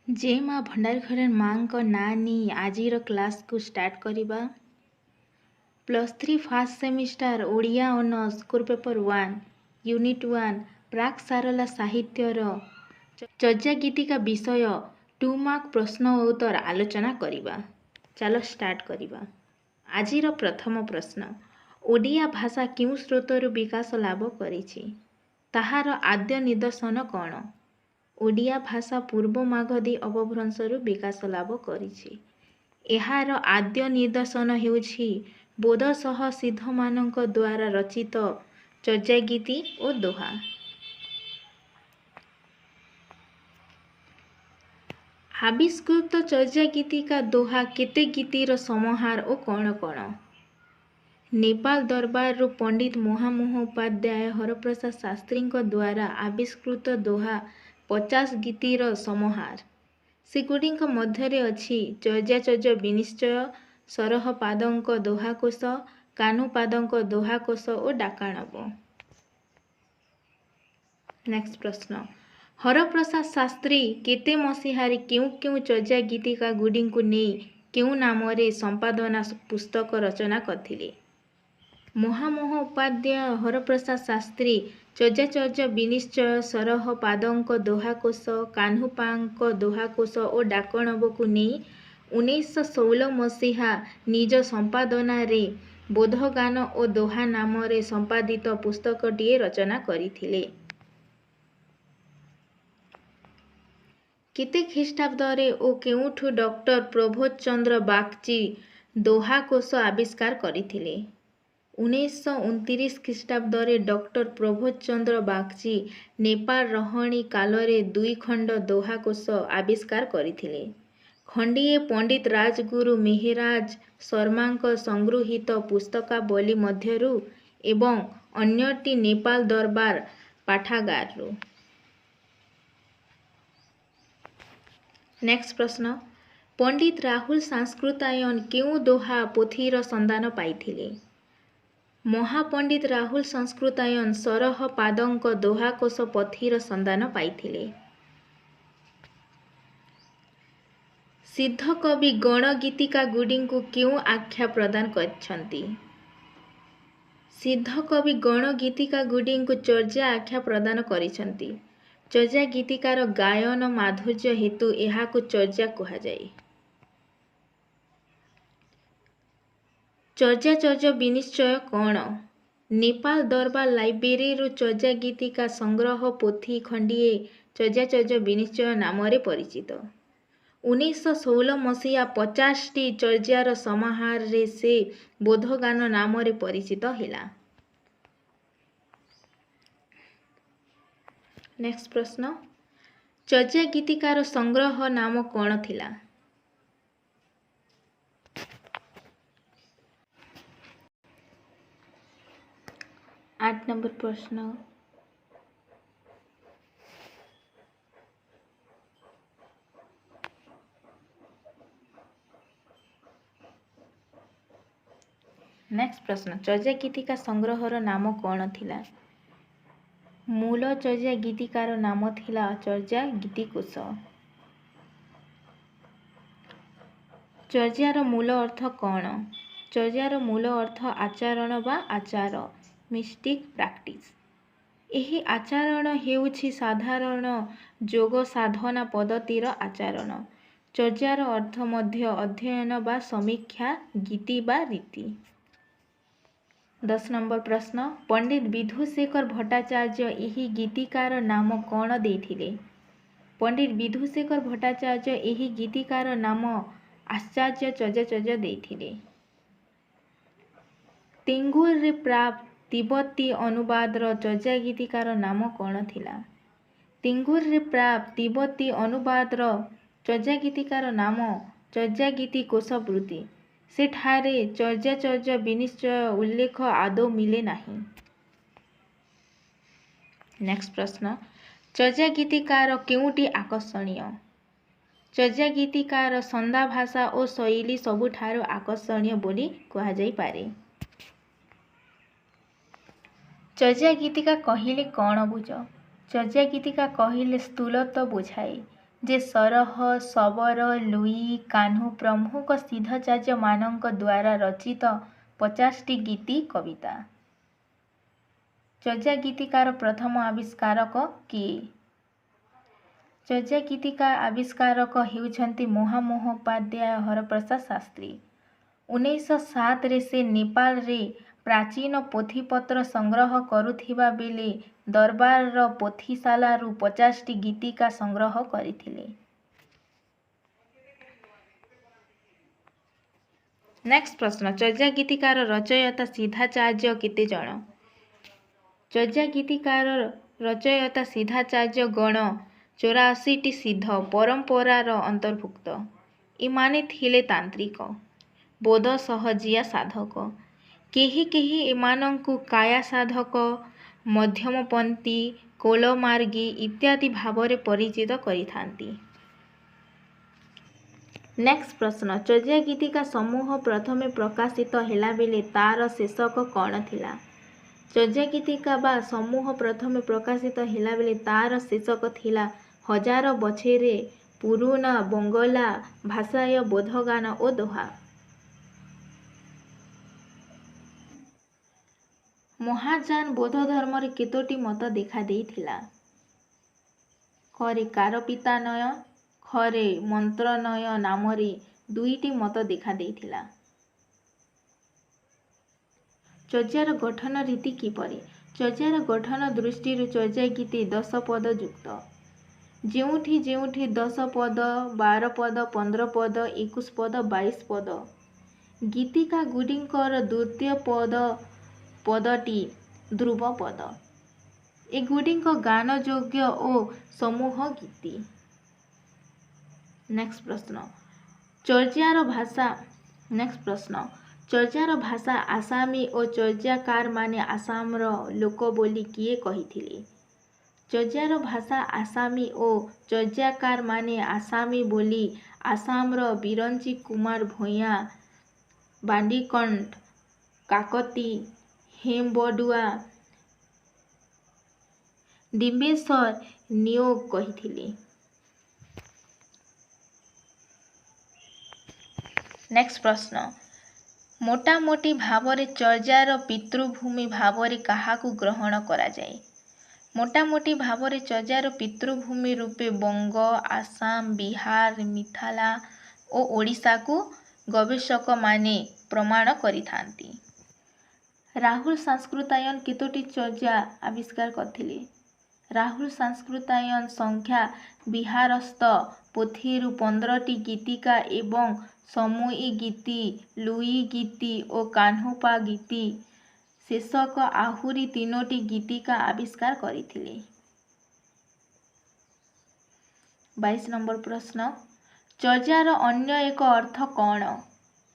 ଜୟ ମା ଭଣ୍ଡାରଘରଣୀ ମାଙ୍କ ନାଁ ନେଇ ଆଜିର କ୍ଲାସ୍କୁ ଷ୍ଟାର୍ଟ କରିବା। +3 first semester Odia honours core paper 1 unit 1 ପ୍ରାକ୍ ସାରଲା ସାହିତ୍ୟର ଚର୍ଯ୍ୟାଗୀତିକା ବିଷୟ 2 ମାର୍କ ପ୍ରଶ୍ନ ଉତ୍ତର ଆଲୋଚନା କରିବା। ଚାଲ ଷ୍ଟାର୍ଟ କରିବା। ଆଜିର ପ୍ରଥମ ପ୍ରଶ୍ନ, ଓଡ଼ିଆ ଭାଷା କେଉଁ ସ୍ରୋତରୁ ବିକାଶ ଲାଭ କରିଛି? ତାହାର ଆଦ୍ୟ ନିଦର୍ଶନ କ'ଣ? ଓଡ଼ିଆ ଭାଷା ପୂର୍ବ ମାଗଧୀ ଅପଭ୍ରଂଶରୁ ବିକାଶ ଲାଭ କରିଛି। ଏହାର ଆଦ୍ୟ ନିଦର୍ଶନ ହେଉଛି ବୋଧସହ ସିଦ୍ଧମାନଙ୍କ ଦ୍ୱାରା ରଚିତ ଚର୍ଯ୍ୟାଗୀତି ଓ ଦୋହା। ଆବିଷ୍କୃତ ଚର୍ଯ୍ୟାଗୀତିକା ଦୋହା କେତେ ଗୀତିର ସମାହାର ଓ କ'ଣ କ'ଣ? ନେପାଳ ଦରବାରରୁ ପଣ୍ଡିତ ମହାମହୋପାଧ୍ୟାୟ ହରପ୍ରସାଦ ଶାସ୍ତ୍ରୀଙ୍କ ଦ୍ୱାରା ଆବିଷ୍କୃତ ଦୋହା 50 ଗୀତିର ସମାହାର। ସେଗୁଡ଼ିକ ମଧ୍ୟରେ ଅଛି ଚର୍ଯ୍ୟାଚର୍ଯ୍ୟ ବିନିଶ୍ଚୟ, ସରହପାଦଙ୍କ ଦୋହାକୋଷ, କାହ୍ନୁପାଦଙ୍କ ଦୋହାକୋଷ ଓ ଡାକାଣବ। ନେକ୍ସଟ ପ୍ରଶ୍ନ, ହରପ୍ରସାଦ ଶାସ୍ତ୍ରୀ କେତେ ମସିହାରେ କେଉଁ କେଉଁ ଚର୍ଯ୍ୟାଗୀତିକା ଗୁଡ଼ିକୁ ନେଇ କେଉଁ ନାମରେ ସମ୍ପାଦନା ପୁସ୍ତକ ରଚନା କରିଥିଲେ? ମହାମହୋପାଧ୍ୟାୟ ହରପ୍ରସାଦ ଶାସ୍ତ୍ରୀ ଚର୍ଯ୍ୟାଚର୍ଯ୍ୟ ବିନିଶ୍ଚୟ, ସରହପାଦଙ୍କ ଦୋହାକୋଷ, କାହ୍ନୁପାଙ୍କ ଦୋହାକୋଷ ଓ ଡାକଣବକୁ ନେଇ 1916 ମସିହା ନିଜ ସମ୍ପାଦନାରେ ବୋଧଗାନ ଓ ଦୋହା ନାମରେ ସମ୍ପାଦିତ ପୁସ୍ତକଟିଏ ରଚନା କରିଥିଲେ। କେତେ ଖ୍ରୀଷ୍ଟାବ୍ଦରେ ଓ କେଉଁଠୁ ଡକ୍ଟର ପ୍ରବୋଧ ଚନ୍ଦ୍ର ବାଗଚୀ ଦୋହାକୋଷ ଆବିଷ୍କାର କରିଥିଲେ? 1929 ଖ୍ରୀଷ୍ଟାବ୍ଦରେ ଡକ୍ଟର ପ୍ରବୋଧ ଚନ୍ଦ୍ର ବାଗଚୀ ନେପାଳ ରହଣି କାଳରେ 2 ଖଣ୍ଡ ଦୋହାକୋଷ ଆବିଷ୍କାର କରିଥିଲେ। ଖଣ୍ଡିଏ ପଣ୍ଡିତ ରାଜଗୁରୁ ମେହେରାଜ ଶର୍ମାଙ୍କ ସଂଗୃହୀତ ପୁସ୍ତକାବଳୀ ମଧ୍ୟରୁ ଏବଂ ଅନ୍ୟଟି ନେପାଳ ଦରବାର ପାଠାଗାରରୁ। ନେକ୍ସଟ ପ୍ରଶ୍ନ, ପଣ୍ଡିତ ରାହୁଲ ସାଂସ୍କୃତାୟନ କେଉଁ ଦୋହା ପୋଥିର ସନ୍ଧାନ ପାଇଥିଲେ? ମହାପଣ୍ଡିତ ରାହୁଲ ସଂସ୍କୃତାୟନ ସରହପାଦଙ୍କ ଦୋହାକୋଷ ପୋଥିର ସନ୍ଧାନ ପାଇଥିଲେ। ସିଦ୍ଧକବି ଗଣଗୀତିକାଗୁଡ଼ିକୁ କେଉଁ ଆଖ୍ୟା ପ୍ରଦାନ କରିଛନ୍ତି? ସିଦ୍ଧକବି ଗଣଗୀତିକାଗୁଡ଼ିକୁ ଚର୍ଯ୍ୟା ଆଖ୍ୟା ପ୍ରଦାନ କରିଛନ୍ତି। ଚର୍ଯ୍ୟାଗୀତିକାର ଗାୟନ ମାଧୁର୍ଯ୍ୟ ହେତୁ ଏହାକୁ ଚର୍ଯ୍ୟା କୁହାଯାଏ। ଚର୍ଯ୍ୟାଚର୍ଯ୍ୟ ବିନିଶ୍ଚୟ କ'ଣ? ନେପାଳ ଦରବାର ଲାଇବ୍ରେରୀରୁ ଚର୍ଯ୍ୟାଗୀତିକା ସଂଗ୍ରହ ପୋଥି ଖଣ୍ଡିଏ ଚର୍ଯ୍ୟାଚର୍ଯ୍ୟ ବିନିଶ୍ଚୟ ନାମରେ ପରିଚିତ। 1916 ମସିହା 50ଟି ଚର୍ଯ୍ୟାର ସମାହାରରେ ସେ ବୋଧଗାନ ନାମରେ ପରିଚିତ ହେଲା। ନେକ୍ସଟ ପ୍ରଶ୍ନ, ଚର୍ଯ୍ୟାଗୀତିକାର ସଂଗ୍ରହ ନାମ କ'ଣ ଥିଲା? 8 ନମ୍ବର ପ୍ରଶ୍ନ, ନେକ୍ସଟ ପ୍ରଶ୍ନ, ଚର୍ଯ୍ୟାଗୀତିକା ସଂଗ୍ରହର ନାମ କ'ଣ ଥିଲା? ମୂଳ ଚର୍ଯ୍ୟାଗୀତିକାର ନାମ ଥିଲା ଚର୍ଯ୍ୟାଗୀତିକୋଷ। ଚର୍ଯ୍ୟାର ମୂଳ ଅର୍ଥ କ'ଣ? ଚର୍ଯ୍ୟାର ମୂଳ ଅର୍ଥ ଆଚରଣ ବା ଆଚାର, ମିଷ୍ଟିକ୍ ପ୍ରାକ୍ଟିସ୍। ଏହି ଆଚରଣ ହେଉଛି ସାଧାରଣ ଯୋଗ ସାଧନା ପଦ୍ଧତିର ଆଚରଣ। ଚର୍ଯ୍ୟାର ଅର୍ଥ ମଧ୍ୟ ଅଧ୍ୟୟନ ବା ସମୀକ୍ଷା, ଗୀତି ବା ରୀତି। 10 ନମ୍ବର ପ୍ରଶ୍ନ, ପଣ୍ଡିତ ବିଧୁଶେଖର ଭଟ୍ଟାଚାର୍ଯ୍ୟ ଏହି ଗୀତିକାର ନାମ କ'ଣ ଦେଇଥିଲେ? ପଣ୍ଡିତ ବିଧୁଶେଖର ଭଟ୍ଟାଚାର୍ଯ୍ୟ ଏହି ଗୀତିକାର ନାମ ଆଶ୍ଚର୍ଯ୍ୟ ଚର୍ଯ୍ୟାଚର୍ଯ୍ୟ ଦେଇଥିଲେ। ତେଙ୍ଗୁରରେ ପ୍ରାପ୍ତ ତିବ୍ବତୀ ଅନୁବାଦର ଚର୍ଯ୍ୟାଗୀତିକାର ନାମ କ'ଣ ଥିଲା? ତେଙ୍ଗୁରରେ ପ୍ରାପ୍ତ ତିବ୍ବତୀ ଅନୁବାଦର ଚର୍ଯ୍ୟାଗୀତିକାର ନାମ ଚର୍ଯ୍ୟାଗୀତି କୋଷବୃତ୍ତି। ସେଠାରେ ଚର୍ଯ୍ୟାଚର୍ଯ୍ୟ ବିନିଶ୍ଚୟ ଉଲ୍ଲେଖ ଆଦୌ ମିଳେ ନାହିଁ। ନେକ୍ସଟ ପ୍ରଶ୍ନ, ଚର୍ଯ୍ୟାଗୀତିକାର କେଉଁଟି ଆକର୍ଷଣୀୟ? ଚର୍ଯ୍ୟାଗୀତିକାର ଛନ୍ଦାଭାଷା ଓ ଶୈଳୀ ସବୁଠାରୁ ଆକର୍ଷଣୀୟ ବୋଲି କୁହାଯାଇପାରେ। ଚର୍ଯ୍ୟାଗୀତିକା କହିଲେ କ'ଣ ବୁଝ? ଚର୍ଯ୍ୟାଗୀତିକା କହିଲେ ସ୍ଥୂଳତଃ ବୁଝାଏ ଯେ ସରହ, ଶବର, ଲୁଇ, କାହ୍ନୁ ପ୍ରମୁଖ ସିଦ୍ଧାଚାର୍ଯ୍ୟମାନଙ୍କ ଦ୍ୱାରା ରଚିତ 50ଟି ଗୀତି କବିତା। ଚର୍ଯ୍ୟାଗୀତିକାର ପ୍ରଥମ ଆବିଷ୍କାରକ କିଏ? ଚର୍ଯ୍ୟାଗୀତିକା ଆବିଷ୍କାରକ ହେଉଛନ୍ତି ମହାମହୋପାଧ୍ୟାୟ ହରପ୍ରସାଦ ଶାସ୍ତ୍ରୀ। 1907ରେ ସେ ନେପାଳରେ ପ୍ରାଚୀନ ପୋଥିପତ୍ର ସଂଗ୍ରହ କରୁଥିବା ବେଳେ ଦରବାରର ପୋଥିଶାଳାରୁ 50ଟି ଗୀତିକା ସଂଗ୍ରହ କରିଥିଲେ। ନେକ୍ସଟ ପ୍ରଶ୍ନ, ଚର୍ଯ୍ୟାଗୀତିକାର ରଚୟିତା ସିଦ୍ଧାଚାର୍ଯ୍ୟ କେତେ ଜଣ? ଚର୍ଯ୍ୟାଗୀତିକାର ରଚୟିତା ସିଦ୍ଧାଚାର୍ଯ୍ୟ ଗଣ 84ଟି ସିଦ୍ଧ ପରମ୍ପରାର ଅନ୍ତର୍ଭୁକ୍ତ। ଏମାନେ ଥିଲେ ତାନ୍ତ୍ରିକ, ବୌଦ୍ଧ ସହଜିଆ ସାଧକ। କେହି କେହି ଏମାନଙ୍କୁ କାୟା ସାଧକ, ମଧ୍ୟମପନ୍ଥୀ, କୌଳମାର୍ଗୀ ଇତ୍ୟାଦି ଭାବରେ ପରିଚିତ କରିଥାନ୍ତି। ନେକ୍ସଟ ପ୍ରଶ୍ନ, ଚର୍ଯ୍ୟାଗୀତିକା ସମୂହ ପ୍ରଥମେ ପ୍ରକାଶିତ ହେଲାବେଳେ ତା'ର ଶୀର୍ଷକ କ'ଣ ଥିଲା? ଚର୍ଯ୍ୟାଗୀତିକା ବା ସମୂହ ପ୍ରଥମେ ପ୍ରକାଶିତ ହେଲାବେଳେ ତା'ର ଶୀର୍ଷକ ଥିଲା ହଜାର ବଛରେର ପୁରୁଣା ବଙ୍ଗଳା ଭାଷାୟ ବୌଦ୍ଧଗାନ ଓ ଦୋହା। ମହାଯାନ ବୌଦ୍ଧଧର୍ମରେ କେତୋଟି ମତ ଦେଖାଦେଇଥିଲା? କରେ କାରପିତାନୟ, ଖରେ ମନ୍ତ୍ରନୟ ନାମରେ ଦୁଇଟି ମତ ଦେଖାଦେଇଥିଲା। ଚର୍ଯ୍ୟାର ଗଠନ ରୀତି କିପରି? ଚର୍ଯ୍ୟାର ଗଠନ ଦୃଷ୍ଟିରୁ ଚର୍ଯ୍ୟାଗୀତି ଦଶପଦଯୁକ୍ତ। ଯେଉଁଠି ଯେଉଁଠି 10 ପଦ, 12 ପଦ, 15 ପଦ, 21 ପଦ, 22 ପଦ। ଗୀତିକାଗୁଡ଼ିକର ଦ୍ୱିତୀୟ ପଦଟି ଧ୍ରୁବପଦ। ଏଗୁଡ଼ିକ ଗାନଯୋଗ୍ୟ ଓ ସମୂହଗୀତି। ନେକ୍ସଟ ପ୍ରଶ୍ନ, ଚର୍ଯ୍ୟାର ଭାଷା ନେକ୍ସଟ ପ୍ରଶ୍ନ, ଚର୍ଯ୍ୟାର ଭାଷା ଆସାମୀ ଓ ଚର୍ଯ୍ୟାକାରମାନେ ଆସାମର ଲୋକ ବୋଲି କିଏ କହିଥିଲେ? ଚର୍ଯ୍ୟାର ଭାଷା ଆସାମୀ ଓ ଚର୍ଯ୍ୟାକାରମାନେ ଆସାମୀ ବୋଲି ଆସାମର ବିରଞ୍ଚି କୁମାର ଭୂୟାଁ, ବାଣ୍ଡିକଣ୍ଠ କାକତି, ହେମବଡ଼ୁଆ, ଡିମ୍ବେଶ୍ୱର ନିୟୋଗ କହିଥିଲେ। ନେକ୍ସଟ ପ୍ରଶ୍ନ, ମୋଟାମୋଟି ଭାବରେ ଚର୍ଯ୍ୟାର ପିତୃଭୂମି ଭାବରେ କାହାକୁ ଗ୍ରହଣ କରାଯାଏ? ମୋଟାମୋଟି ଭାବରେ ଚର୍ଯ୍ୟାର ପିତୃଭୂମି ରୂପେ ବଙ୍ଗ, ଆସାମ, ବିହାର, ମିଥିଳା ଓ ଓଡ଼ିଶାକୁ ଗବେଷକମାନେ ପ୍ରମାଣ କରିଥାନ୍ତି। ରାହୁଲ ସାଂକୃତ୍ୟାୟନ କେତୋଟି ଚର୍ଯ୍ୟା ଆବିଷ୍କାର କରିଥିଲେ? ରାହୁଲ ସାଂକୃତ୍ୟାୟନ ସଂଖ୍ୟା ବିହାରସ୍ଥ ପୋଥିରୁ 15ଟି ଗୀତିକା ଏବଂ ସମୁଇ ଗୀତି, ଲୁଇ ଗୀତି ଓ କାହ୍ନୁପା ଗୀତି ଶୀର୍ଷକ ଆହୁରି ତିନୋଟି ଗୀତିକା ଆବିଷ୍କାର କରିଥିଲେ। 22 ନମ୍ବର ପ୍ରଶ୍ନ, ଚର୍ଯ୍ୟାର ଅନ୍ୟ ଏକ ଅର୍ଥ କ'ଣ?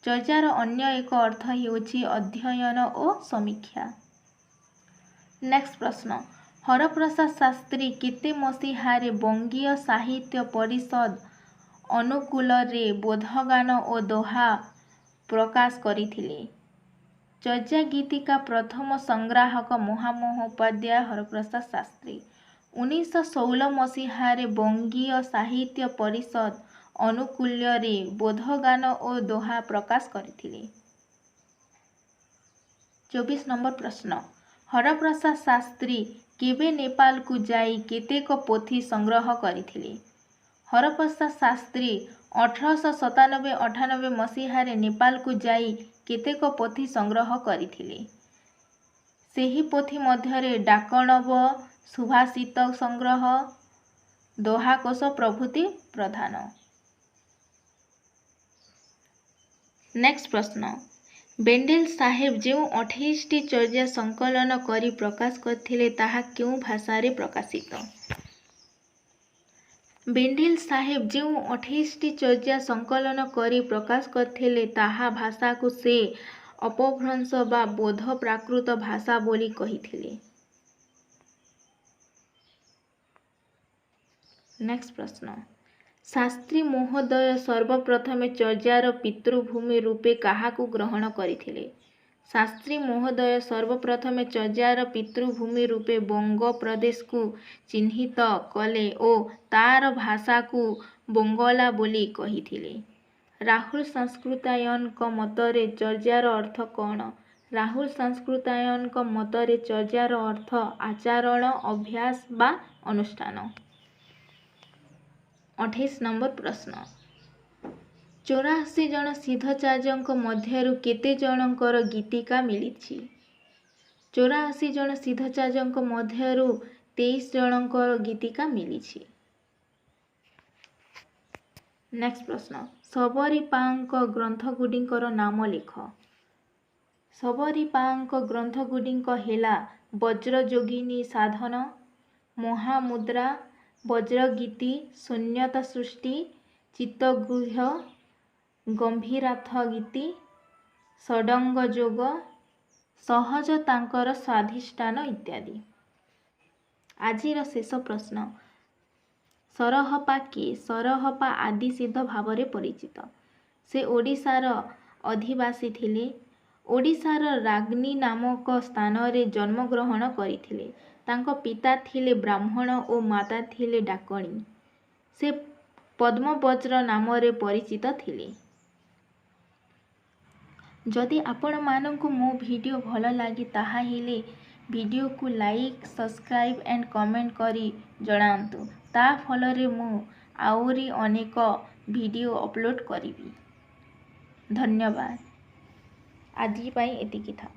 ଚର୍ଯ୍ୟାର ଅନ୍ୟ ଏକ ଅର୍ଥ ହେଉଛି ଅଧ୍ୟୟନ ଓ ସମୀକ୍ଷା। ନେକ୍ସଟ ପ୍ରଶ୍ନ, ହରପ୍ରସାଦ ଶାସ୍ତ୍ରୀ କେତେ ମସିହାରେ ବଙ୍ଗୀୟ ସାହିତ୍ୟ ପରିଷଦ ଅନୁକୂଲ୍ୟରେ ବୌଦ୍ଧଗାନ ଓ ଦୋହା ପ୍ରକାଶ କରିଥିଲେ? ଚର୍ଯ୍ୟାଗୀତିକା ପ୍ରଥମ ସଂଗ୍ରାହକ ମହାମହୋପାଧ୍ୟାୟ ହରପ୍ରସାଦ ଶାସ୍ତ୍ରୀ 1916 ମସିହାରେ ବଙ୍ଗୀୟ ସାହିତ୍ୟ ପରିଷଦ ଅନୁକୂଲ୍ୟରେ ବୌଦ୍ଧଗାନ ଓ ଦୋହା ପ୍ରକାଶ କରିଥିଲେ। 24 ନମ୍ବର ପ୍ରଶ୍ନ, ହରପ୍ରସାଦ ଶାସ୍ତ୍ରୀ କେବେ ନେପାଳକୁ ଯାଇ କେତେକ ପୋଥି ସଂଗ୍ରହ କରିଥିଲେ? ହରପ୍ରସାଦ ଶାସ୍ତ୍ରୀ 1897-98 ମସିହାରେ ନେପାଳକୁ ଯାଇ କେତେକ ପୋଥି ସଂଗ୍ରହ କରିଥିଲେ। ସେହି ପୋଥି ମଧ୍ୟରେ ଡାକଣବ, ସୁଭାଷିତ ସଂଗ୍ରହ, ଦୋହାକୋଷ ପ୍ରଭୃତି ପ୍ରଧାନ। ନେକ୍ସଟ ପ୍ରଶ୍ନ, ବେଣ୍ଡେଲ ସାହେବ ଯେଉଁ 28ଟି ଚର୍ଯ୍ୟା ସଂକଳନ କରି ପ୍ରକାଶ କରିଥିଲେ, ତାହା କେଉଁ ଭାଷାରେ ପ୍ରକାଶିତ? ବେଣ୍ଡେଲ ସାହେବ ଯେଉଁ 28ଟି ଚର୍ଯ୍ୟା ସଂକଳନ କରି ପ୍ରକାଶ କରିଥିଲେ, ତାହା ଭାଷାକୁ ସେ ଅପଭ୍ରଂଶ ବା ବୌଦ୍ଧ ପ୍ରାକୃତ ଭାଷା ବୋଲି କହିଥିଲେ। ନେକ୍ସଟ ପ୍ରଶ୍ନ, ଶାସ୍ତ୍ରୀ ମହୋଦୟ ସର୍ବପ୍ରଥମେ ଚର୍ଯ୍ୟାର ପିତୃଭୂମି ରୂପେ କାହାକୁ ଗ୍ରହଣ କରିଥିଲେ? ଶାସ୍ତ୍ରୀ ମହୋଦୟ ସର୍ବପ୍ରଥମେ ଚର୍ଯ୍ୟାର ପିତୃଭୂମି ରୂପେ ବଙ୍ଗ ପ୍ରଦେଶକୁ ଚିହ୍ନିତ କଲେ ଓ ତା'ର ଭାଷାକୁ ବଙ୍ଗଳା ବୋଲି କହିଥିଲେ। ରାହୁଲ ସାଂସ୍କୃତ୍ୟାୟନଙ୍କ ମତରେ ଚର୍ଯ୍ୟାର ଅର୍ଥ କ'ଣ? ରାହୁଲ ସାଂସ୍କୃତ୍ୟାୟନଙ୍କ ମତରେ ଚର୍ଯ୍ୟାର ଅର୍ଥ ଆଚରଣ, ଅଭ୍ୟାସ ବା ଅନୁଷ୍ଠାନ। 28 ନମ୍ବର ପ୍ରଶ୍ନ, 84 ଜଣ ସିଦ୍ଧାଚାର୍ଯ୍ୟଙ୍କ ମଧ୍ୟରୁ କେତେ ଜଣଙ୍କର ଗୀତିକା ମିଳିଛି? 84 ଜଣ ସିଦ୍ଧାଚାର୍ଯ୍ୟଙ୍କ ମଧ୍ୟରୁ 23 ଜଣଙ୍କର ଗୀତିକା ମିଳିଛି। ନେକ୍ସଟ ପ୍ରଶ୍ନ, ଶବରୀପାଙ୍କ ଗ୍ରନ୍ଥଗୁଡ଼ିକର ନାମ ଲେଖ। ଶବରୀପାଙ୍କ ଗ୍ରନ୍ଥଗୁଡ଼ିକ ହେଲା ବଜ୍ରଯୋଗିନୀ ସାଧନ, ମହାମୁଦ୍ରା, ବଜ୍ରଗୀତି, ଶୂନ୍ୟତା ସୃଷ୍ଟି, ଚିତ୍ତଗୃହ୍ୟ, ଗମ୍ଭୀରାର୍ଥ ଗୀତି, ଷଡ଼ଙ୍ଗ ଯୋଗ, ସହଜ ତାଙ୍କର ସ୍ୱାଧିଷ୍ଠାନ ଇତ୍ୟାଦି। ଆଜିର ଶେଷ ପ୍ରଶ୍ନ, ସରହପା କିଏ? ସରହପା ଆଦିସିଦ୍ଧ ଭାବରେ ପରିଚିତ। ସେ ଓଡ଼ିଶାର ଅଧିବାସୀ ଥିଲେ। ଓଡ଼ିଶାର ରାଗ୍ନୀ ନାମକ ସ୍ଥାନରେ ଜନ୍ମଗ୍ରହଣ କରିଥିଲେ। ତାଙ୍କ ପିତା ଥିଲେ ବ୍ରାହ୍ମଣ ଓ ମାତା ଥିଲେ ଡାକଣୀ। ସେ ପଦ୍ମବଜ୍ର ନାମରେ ପରିଚିତ ଥିଲେ। ଯଦି ଆପଣମାନଙ୍କୁ ମୋ ଭିଡ଼ିଓ ଭଲ ଲାଗେ, ତାହାହେଲେ ଭିଡ଼ିଓକୁ ଲାଇକ୍, ସବସ୍କ୍ରାଇବ୍ ଆଣ୍ଡ କମେଣ୍ଟ କରି ଜଣାନ୍ତୁ। ତା ଫଳରେ ମୁଁ ଆହୁରି ଅନେକ ଭିଡ଼ିଓ ଅପଲୋଡ଼ କରିବି। ଧନ୍ୟବାଦ। ଆଜି ପାଇଁ ଏତିକି ଥାଉ।